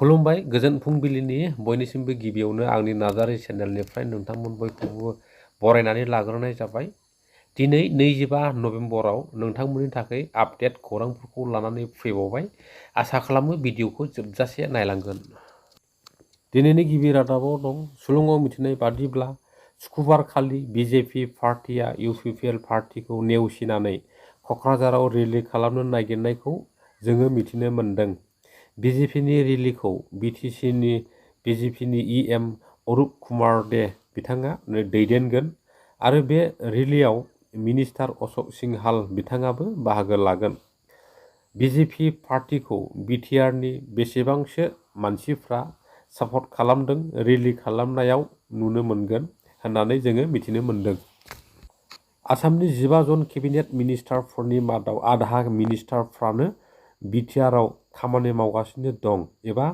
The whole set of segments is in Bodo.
खुलुमबाय गोजोन फुंबिलिनि बयनिसिमबो गिबियावनो आंनि नाजारि चेनेलनिफ्राय नोंथांमोन बयखौबो बरायनानै लाग्रोनाय जाबाय। दिनै 25 नभेम्बराव नोंथांमोननि थाखाय आपडेट खौरांफोरखौ लानानै फैबावबाय। आसा खालामो भिडिअखौ जोबजासे नायलांगोन। दिनैनि गिबि रादाबाव दं सुलुङाव मिथिनाय बादिब्ला सुक्रुबारखालि बिजेपि पार्टिया इउपिपिएल पार्टिखौ नेवसिनानै क'क्राझाराव रेलि खालामनो नागिरनायखौ जोङो मिथिनो मोन्दों। बिजेपिनि रेलिखौ बिजेपिनि इएम अरुप कुमार दे बिथाङा दैदेनगोन आरो बे रेलियाव मिनिस्टार अशक सिंहाल बिथाङाबो बाहागो लागोन। बिजेपि पार्टिखौ बिटिआरनि बेसेबांसो मानसिफ्रा सापर्ट खालामदों रेलि खालामनायाव नुनो मोनगोन होननानै जोङो मिथिनो मोन्दों। आसामनि 15 जन केबिनेट मिनिस्टारफोरनि मादाव आधा मिनिस्टारफ्रानो बिटिआरआव खामानि मावगासिनो दं एबा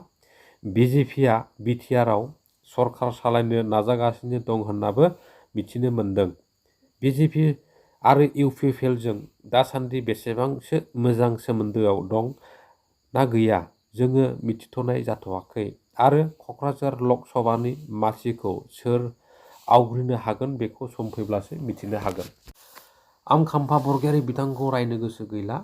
बिजेपिआ बिटिआरआव सरकार सालायनो नाजागासिनो दं होन्नाबो मिथिनो मोन्दों। बिजेपि आरो इउपिपिएलजों दासान्दि बेसेबांसो मोजां सोमोन्दोआव दं ना गैया जोङो मिथिथ'नाय जाथ'वाखै आरो क'क्राझार लक सभानि मासिखौ सोर आवग्रिनो हागोन बेखौ सम फैब्लासो मिथिनो हागोन। आं खाम्फा बरगयारी बिथांखौ रायनो गोसो गैला,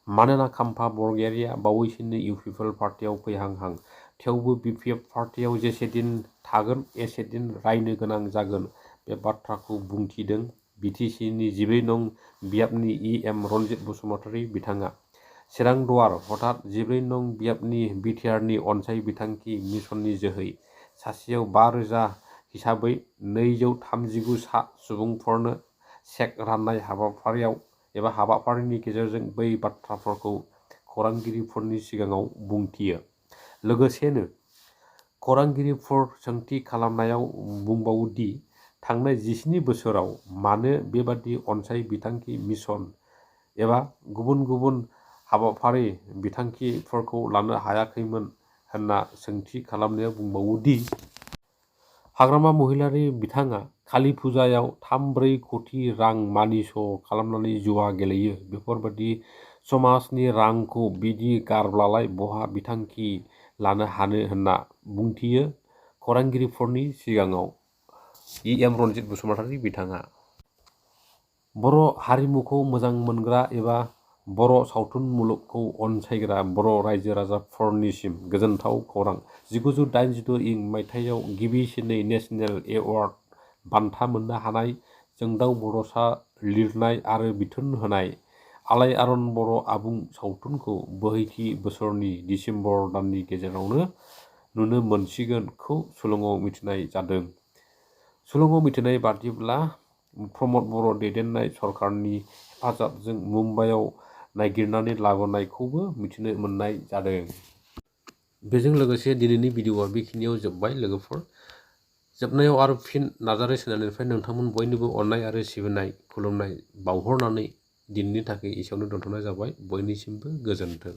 मानोना खाम्फा बरगयारीया बावैसोनो इउपिपिएल पार्टियाव फैहांहां। थेवबो बिपिएफ पार्टियाव जेसे दिन थागोन एसे दिन रायनो गोनां जागोन बे बाथ्राखौ बुंथिदों बिटिसिनि 14 नं बियाबनि इएम रनजित बसुमतारी बिथाङा। चिरां दुवार हथात 14 नं बियाबनि बिटिआरनि अनसाइ बिथांखि मिसननि जोहै सासेयाव 5,000 हिसाबै 239 सुबुंफोरनो चेक राननाय हाबाफारिनि गेजेरजों बै बाथ्राफोरखौ खौरांगिरिफोरनि सिगाङाव बुंथियो। लोगोसेनो खौरांगिरिफोर सोंथि खालामनायाव बुंबावोदि थांनाय 17 बोसोराव मानो बेबादि अनसाइ बिथांखि मिसन एबा गुबुन गुबुन हाबाफारि बिथांखिफोरखौ लानो हायाखैमोन होनना सोंथि खालामनायाव बुंबावोदि हाग्रामा महिलारी बिथाङा कालि फुजायाव 3-4 कौटि रां मानि श' खालामनानै जुवा गेलेयो। बेफोरबादि समाजनि रांखौ बिदि गारब्लालाय बहा बिथांखि लानो हानो होनना बुंथियो खौरांगिरिफोरनि सिगाङाव इएम रनजित बसुमतारी बिथाङा। बर' हारिमुखौ मोजां मोनग्रा एबा बर' सावथुन मुलुगखौ अनसायग्रा बर' रायजो राजाफोरनिसिम गोजोनथाव खौरां। 1986 मायथाइयाव गिबिसिनै नेशनेल एवार्ड बान्था मोननो हानाय जोंदाव बड'सा लिरनाय आरो बिथोन होनाय आलायारन बर' आबुं सावथुनखौ बोहैथि बोसोरनि दिसेम्बर दाननि गेजेरावनो नुनो मोनसिगोनखौ सुलुङाव मिथिनाय जादों। सुलुङाव मिथिनाय बादिब्ला प्रमद बर' दैदेननाय सरकारनि हेफाजाबजों मुम्बाइआव नागिरनानै लाबोनायखौबो मिथिनो मोननाय जादों। बेजों लोगोसे दिनैनि भिडिअआ बेखिनियाव जोब्बाय लोगोफोर। जोबनायाव आरो फिन नाजारि चेनेलनिफ्राय नोंथांमोन बयनिबो अननाय आरो सिबिनाय खुलुमनाय बावहरनानै दिनैनि थाखाय एसेयावनो दोनथ'नाय जाबाय। बयनिसिमबो गोजोन्थों।